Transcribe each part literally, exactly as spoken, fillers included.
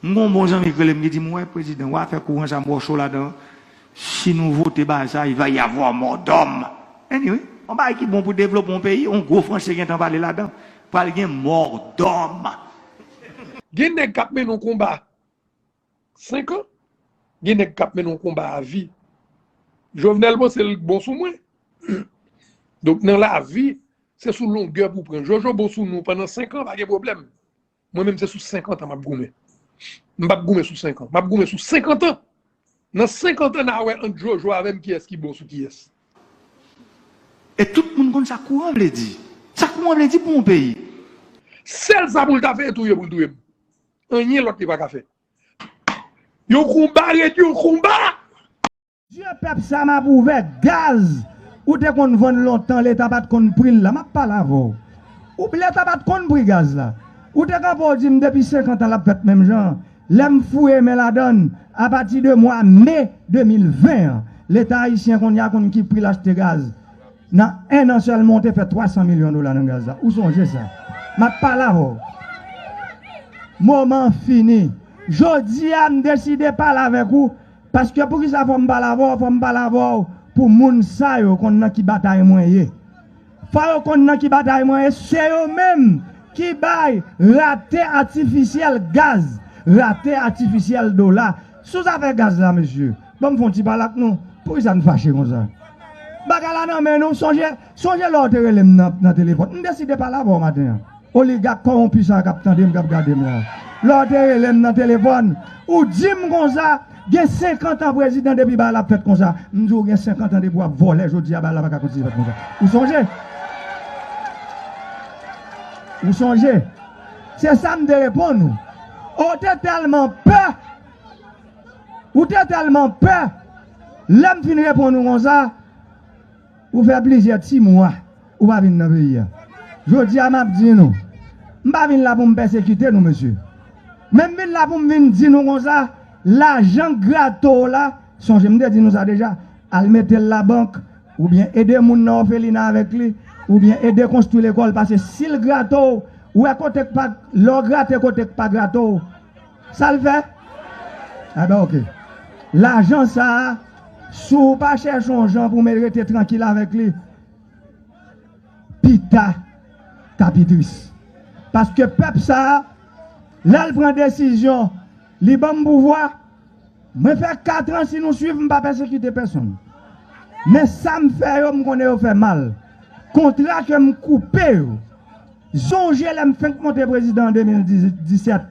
M gen yon bon zanmi ki rele m ki di m, "Wè, prezidan, w a fè kouran sa m wè w cho ladan. Si nou vote bagay sa, il va y avoir mort d'homme." Anyway, yon bagay ki bon pou devlope yon peyi, yon gwo franse gentan pale ladan. Pral gen mort d'homme. Gen nèg k ap mennen yon konba senk an, gen nèg k ap mennen yon konba avi. Jovenel panse l bon sou mwen. Donk, nan lavi, se sou longè pou w pran. Jojo bon sou nou pandan senk an, pa gen pwoblèm. Mwen menm, se sou senkant an m ap goumen. M p ap goumen sou senk an. M ap goumen sou senkant an. Nan senkant an, n a wè ant Jojo avè m kiyès ki bon sou kiyès. E tout moun konn sa kouran vle di. Sa kouran vle di pou yon peyi. Sèl sa pou l ta fè, e touye pou l touye m. Anyen lòt li pa ka fè. Yon konba ret yon konba! Dye pèp sa m ap ouvè gaz ou te konn vann lontan leta pa t konn pri l la m ap pale avè w. Ou leta pa t konn pri gaz la. Ou te kanpe w di m depi senkant an l ap fèt menm jan. Lè m fouye men ladann, apati de mwa me de mil ven an, leta ayisyen kounye a konn ki pri l achte gaz. Nan en an sèlman ou te fè twa san milyon dola nan gaz la. Ou sonje sa? M ap pale avè w. Moman an fini. Jodi a m deside pale avèk ou. Paske poukisa fò m pale avè w? Fò m pale avè w pou moun sa yo konn nan ki batay mwen ye. Fò yo konn nan ki batay mwen ye. Se yo menm ki bay rate atifisyèl gaz, rate atifisyèl dola. Sou zafè gaz la, mesye, ban m fè yon ti pale ak nou. Poukisa n fache konsa? Bagay la nan men nou. Sonje, sonje lè w te rele m nan, nan telefòn. M deside pale avè w maten an. Oligak kòwonpi sa k ap tande m, k ap gade m la. Lè w te rele m nan telefòn, ou di m konsa, gen senkant an prezidan depi bagay la ap fèt konsa. M di w gen senkant an depi w ap vòlè, jodi a bagay la pa ka kontinye fèt konsa. Ou sonje? Ou sonje? Se sa m te reponn ou. Ou te tèlman pè. Ou te tèlman pè. Lè m fin reponn ou konsa, ou fè plizyè ti mwa ou pa vin nan peyi a. Jodi a m ap di nou, m pa vin la pou m pèsekite nou, mesye. Men m vin la pou m vin di nou konsa, lajan grato w la, sonje m te di nou sa deja, al mete l labank, oubyen ede moun nan òfelina avèk li, oubyen ede konstwi lekòl, paske si l grato w, ou wè kote k pa, lè w grate kote k pa grato w, sa l fè? Enben, oke. Lajan sa a, si w pa chèche yon jan pou w rete trankil avèk li, pita k ap pi tris. Paske pèp sa a, lè l pran desizyon, li ban m pouvwa, mwen fè kat an, si nou swiv, m pa pèsekite pèsonn. Men sa m fè yo, m konnen yo fè mal. Kontra ke m koupe yo, Sonje lè m fenk monte prezidan an de mil disèt.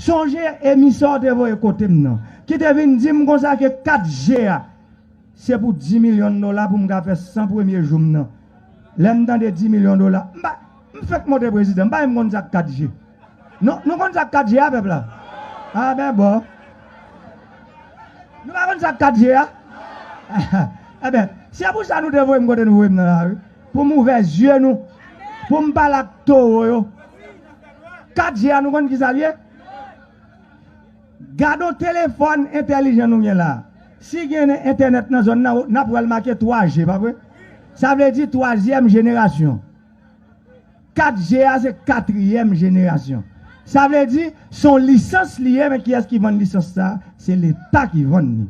Sonje emisè w te voye kote m nan, ki te vin di m konsa ke kat G a, se pou dis milyon dola pou m ka fè san premye jou m nan. Lè m tande dis milyon dola, m pa, m fenk monte prezidan, m pa menm konn sa k kat G. Non, nou konn sa k kat G a, pèp la? A ben bon. Nou pa konn sa k kat G a? Enben, se pou sa nou te voye m kote nou voye m nan lari. Pou m ouvè zye nou. Pou m pale ak towo yo. Kat G a, nou konn ki sa l ye? Gade yon telefòn entèlijan nou gen la. Si gen entènèt nan zòn nan, n ap wè l make twa G, pa vre? Sa vle di twazyèm jenerasyon. Kat G a se katriyèm jenerasyon. Sa vle di, se yon lisans li ye, men kiyès ki vann lisans sa a? Se Leta ki vann li.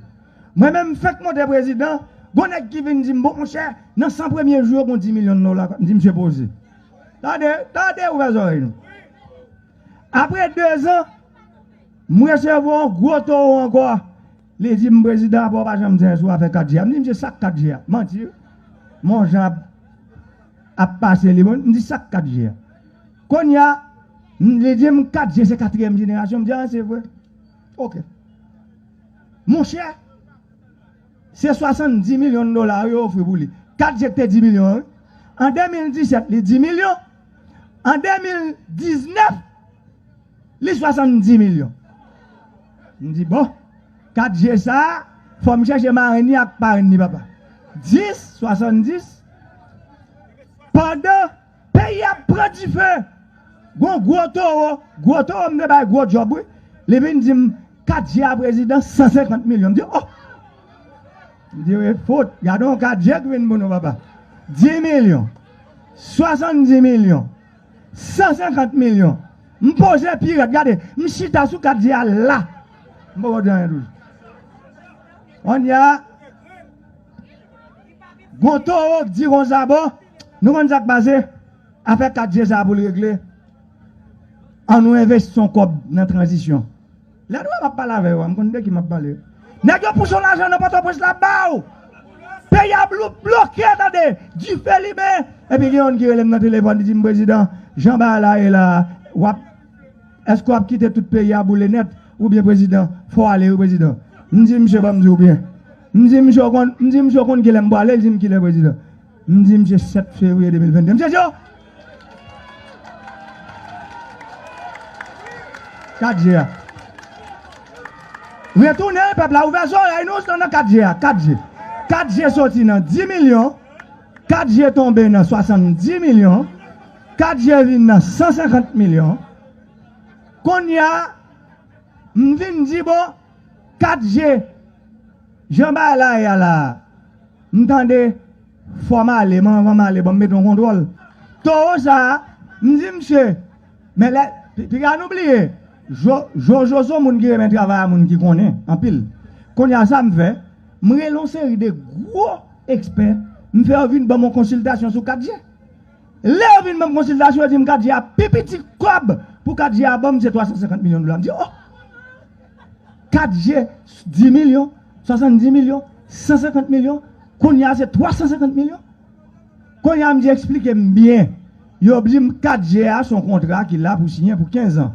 Mwen menm, m fenk monte prezidan, gon nèg ki vin di m, "Bon, monchè, nan san premye jou yo, gon dis milyon dola." M di, "Misye poze." Tande, tande, ouvè zòrèy nou. Apre dezan, m resevwa yon gwo towo ankò. Li di m, "Prezidan, apa w pa janm di anyen sou afè kat G a?" M di, "Misye, sa k kat G a?" Manti wi. Men yon jan ap, ap pase li, bon, m di, "Sa k kat G a?" Kounye a, m, li di m, "Kat G se katriyèm jenerasyon." M di, "A, se vre." Oke. Monchè, se swasanndis milyon dola yo ofri pou li. Kat G te dis milyon an, wi. An de mil disèt, li dis milyon. An de mil diznèf, li swasanndis milyon. M di, "Bon, kat G sa a, fò m chèche marenn li ak parenn li, papa." Dis, swasanndis, pandan peyi a ap pran dife, gon gwo towo, gwo towo m te bay gwo djòb, wi. Li vin di m, "Kat G a prezidan, san senkant milyon." M di, "Oh!" M di, "Wi, fout, gade yon kat G ki vin pou nou, papa." Dis milyon, swasanndis milyon, san senkant milyon. M poze pi rèd, gade, m chita sou kat je a la. M poko di anyen toujou. Kounye a, gon towo k di konsa, bon, nou konn sa k pase? Afè kat je sa a pou l regle, ann nou envesti yon kòb nan tranzisyon. Lè nou wè m ap pale avè yo a, m konn de ki m ap pale. Nèg yo pouse yon lajan nan Pòtoprens la ba w. Peyi a blou-, bloke, tande. Dife limen. Epi gen youn ki rele m nan telefòn, li di m, "Prezidan, jan bagay la ye la, w ap, èske w ap kite tout peyi a boule nèt? Oubyen, prezidan, fò w ale wi, prezidan?" M di misye, "Ban m di w byen." M di misye, "W konn, m di misye, w konn kilè m prale?" Li di m, "Kilè, prezidan?" M di misye, "Sèt fevriye de mil venn de." Misye di, "Oh!" Kat je a. Retounen, pèp la, ouvè zòrèy nou, se nan kat je a, kat je. Kat je soti nan dis milyon, kat je tonbe nan swasanndis milyon, kat je vin nan san senkant milyon. Kounye a, m vin di, bon, kat je, jan bagay la ye a la, m tande, fò m ale, men anvan m ale, ban m mete yon kontwòl. Towo sa a, m di misye, men lè, pi-, piga nou bliye, Jo-, Jojo se yon moun ki renmen travay a moun ki konnen anpil. Kounye a sa m fè, m rele yon seri de gwo ekspè, m fè yo vin ban m yon konsiltasyon sou kat je. Lè yo vin ban m konsiltasyon, yo di m kat je a pi piti kòb pou kat je a ban m se twa san senkant milyon dola. M di, oh! Kat je, dis milyon, swasanndis milyon, san senkant milyon, kounye a se twa san senkant milyon. Kounye a m di, "Eksplike m byen." Yo di m kat je a se yon kontra ki la pou siyen pou kenz an.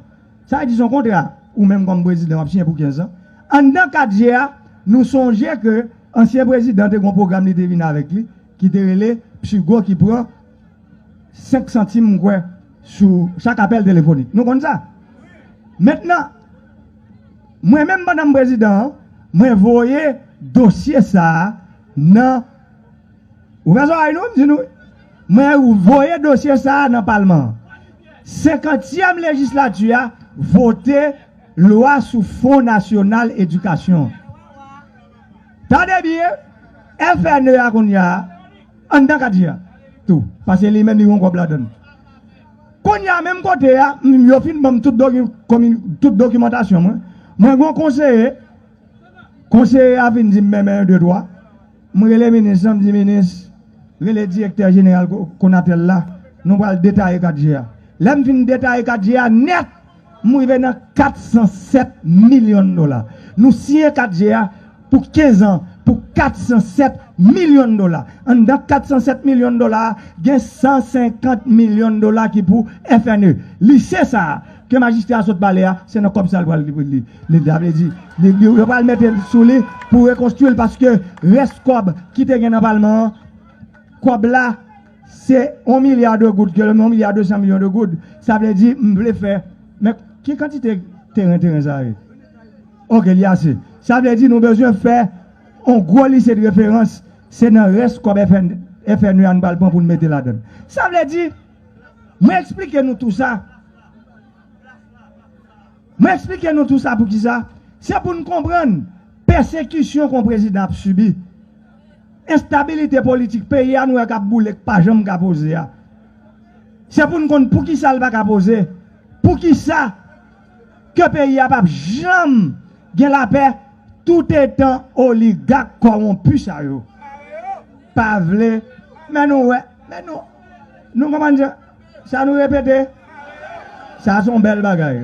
Sa vle di se yon kontra, ou menm kòm prezidan w ap siyen pou kenz an. Anndan kat je a, nou sonje ke ansyen prezidan te gen yon pwogram li te vin avèk li, ki te rele Psigo ki pran senk santim, m kwè, sou chak apèl telefonik. Nou konn sa? Mentnan, mwen menm pandan m prezidan an, mwen voye dosye sa a nan, ouvè zòrèy nou, m di nou, mwen voye dosye sa a nan palman an. Senkantyèm lejislati a vote lwa sou Fon Nasyonal Edikasyon. Tande byen, F N E a kounye a, anndan kat je a tou, paske li menm li gen yon kòb ladan l. Kounye a, menm kote a, m, yo fin ban m tout doki-, komi-, tout dokimantasyon mwen. Mwen gen yon konseye, konseye a vin di m, "Men, men, yon, de, twa." M rele minis lan, m di, "Minis, rele direktè jeneral Ko-, Konatel la, nou pral detaye kat je a." Lè m fin detaye kat je a nèt, m rive nan kat san sèt milyon dola. Nou siyen kat je a pou kenz an, pou kat san sèt milyon dola. Anndan kat san sèt milyon dola a, gen san senkant milyon dola ki pou F N E. Lise sa a, ke majistra a sot pale a, se nan kòb sa a l pral li, li, li, sa vle di, li, li, yo pral mete l sou li pou rekonstwi l, paske rès kòb ki te gen nan palman an, kòb la, se yon milya de goud, ke yon milya de san milyon de goud. Sa vle di, m vle fè, men ki kantite teren, teren sa ye? Oke, li ase. Sa vle di, nou bezwen fè yon gwo lise de referans, se nan rès kòb F N, F N E a nou pral pran pou n mete ladan l. Sa vle di, mwen eksplike nou tou sa. Mwen eksplike nou tou sa poukisa. Se pou n konprann pèsekisyon ke yon prezidan ap sibi. Enstabilite politik peyi a nou wè k ap boule, k pa janm ka poze a. Se pou n konn poukisa l pa ka poze. Poukisa ke peyi a p ap janm gen lapè toutetan oligak kòwonpi sa yo pa vle, men nou wè, men nou, nou konprann sa, sa nou repete? Sa se yon bèl bagay.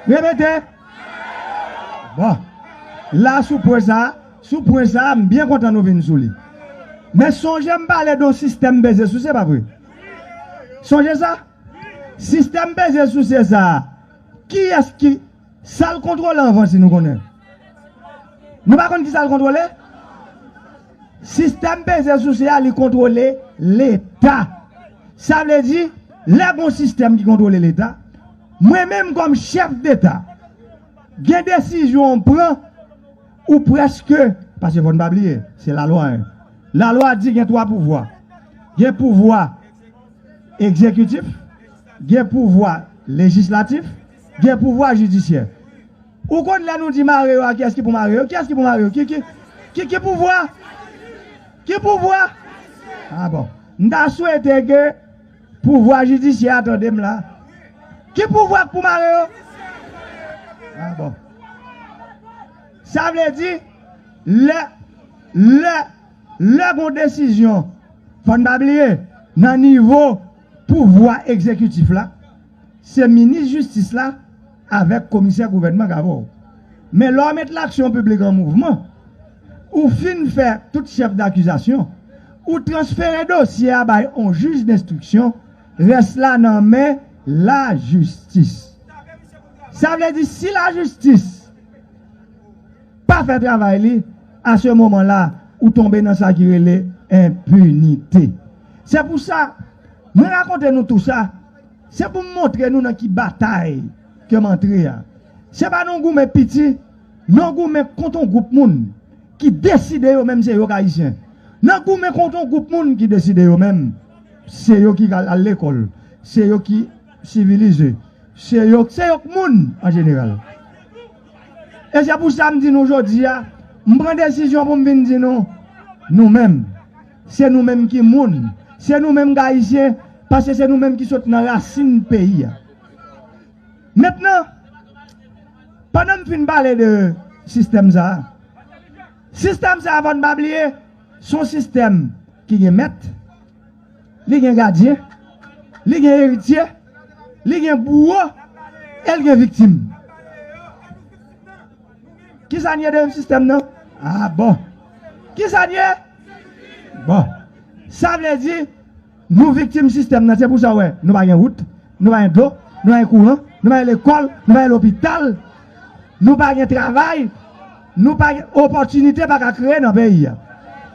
Repete. Bon. La, sou pwen sa, sou pwen sa, m byen kontan nou vin sou li. Men sonje m pale de yon sistèm peze souse, pa vre? Sonje sa? Sistèm peze souse sa a, kiyès ki, sa l kontwole anvan, si nou konnen? Nou pa konn ki sa l kontwole? Sistèm peze souse a, li kontwole Leta. Sa vle di, lè gon sistèm ki kontwole Leta, mwen menm kòm chèf Deta, gen desizyon m pran, ou prèske, paske fò n pa bliye, se lalwa, en. Lalwa di gen twa pouvwa. Gen pouvwa egzekitif, gen pouvwa lejislatif, gen pouvwa jidisyè. Ou konn lè nou di mare yo a, kiyès ki pou mare yo? Kiyès ki pou mare yo? Ki, ki, ki, ki pouvwa? Ki pouvwa? A bon. M ta swete ke pouvwa jidisyè a tande m la. Ki pouvwa k pou mare yo? Ah bon. Sa vle di, lè, lè, lè gon desizyon, fò n pa bliye, nan nivo pouvwa egzekitif la, se minis jistis la avèk komisè gouvènman k avè w. Men lè w met laksyon piblik an mouvman, ou fin fè tout chèf dakizasyon, ou transfere dosye a bay on jij denstriksyon, rès la nan men lajistis. Sa vle di, si lajistis pa fè travay li, a se moman la, ou tonbe nan sa ki rele enpinite. Se pou sa, mwen rakonte nou tou sa, se pou m montre nou nan ki batay ke m antre a. Se pa nan goumen piti, nan goumen kont on gwoup moun ki deside yo menm se yo k Ayisyen. Nan goumen kont on gwoup moun ki deside yo menm se yo ki al, al lekòl, se yo ki sivilize, se yo, se yo k moun an jeneral. E se pou sa m di nou jodi a, m pran desizyon pou m vin di nou, nou menm, se nou menm ki moun, se nou menm k Ayisyen, paske se nou menm ki sot nan rasin peyi a. Mentnan, pandan m fin pale de sistèm sa a, sistèm sa a, fò n pa bliye, se yon sistèm ki gen mèt, li gen gadyen, li gen eritye, li gen bouwo, e l gen viktim. Kisa n ye de sistèm nan? Ah bon. Kisa n ye? Bon. Sa vle di, nou viktim sistèm nan. Se pou sa w wè, nou pa gen wout, nou pa gen dlo, nou pa gen kouran, nou pa gen lekòl, nou pa gen lopital, nou pa gen travay, nou pa gen opòtinite pa ka kreye nan peyi a.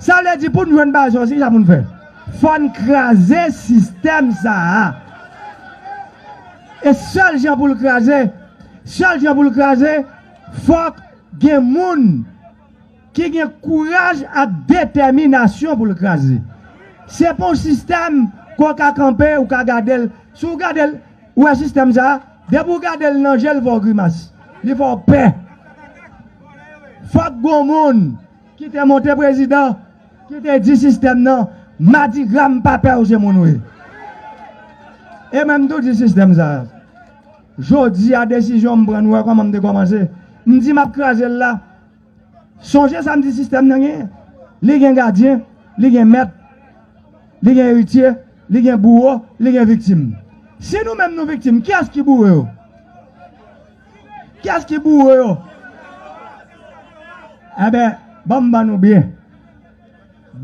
Sa vle di pou n jwenn bagay sa yo, se kisa pou n fè? Fò n kraze sistèm sa a. E sèl jan pou l kraze, sèl jan pou l kraze, fòk gen moun ki gen kouraj ak detèminasyon pou l kraze. Se pa yon sistèm ke w ka kanpe, ou ka gade l. Si w gade l, ou wè sistèm sa a, depi w gade l nan je l, fè w grimas. Li fè w pè. Fòk gon moun ki te monte prezidan, ki te di sistèm nan, madigra m pa pè w, se moun w ye. E mwen m tou di sistèm sa a. Jodi a, desizyon m pran, nou wè kòman m te kòmanse. M di m ap kraze l la. Sonje sa m di sistèm nan genyen. Li gen gadyen, li gen mèt, li gen eritye, li gen bouwo, li gen viktim. Si nou menm nou viktim, kiyès ki bouwo yo? Kiyès ki bouwo yo? Enben, ban m ban nou byen.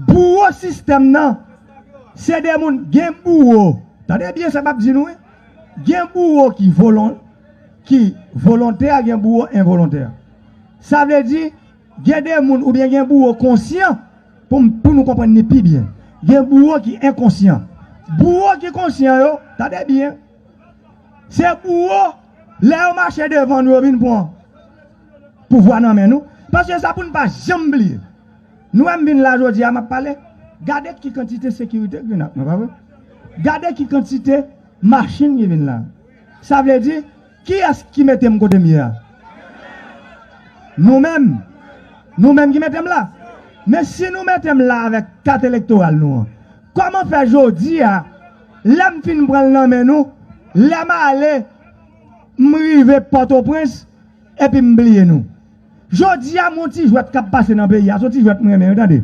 Bouwo sistèm nan, se de moun, gen bouwo. Tande byen sa m ap di nou, wi. Gen bouwo ki volon, ki volontè, gen bouwo envolontè. Sa vle di, gen de moun oubyen gen bouwo konsyan, pou m, pou nou konprann li pi byen. Gen bouwo ki enkonsyan. Bouwo ki konsyan yo, tande byen, se bouwo, lè yo mache devan nou, yo vin pran pouvwa nan men nou. Paske sa pou n pa janm bliye. Nou wè m vin la jodi a, m ap pale. Gade ki kantite sekirite ki vin ak mwen, pa vre? Gade ki kantite machin ki vin la. Sa vle di, kiyès ki mete m kote m ye a? Nou menm. Nou menm ki mete m la. Men si nou mete m la avèk kat elektoral nou an, kòman fè jodi a, lè m fin pran l nan men nou, lè m ale, m rive Pòtoprens, epi m bliye nou? Jodi a, m yon ti jwèt k ap pase nan peyi a, se yon ti jwèt m renmen, wi, tande.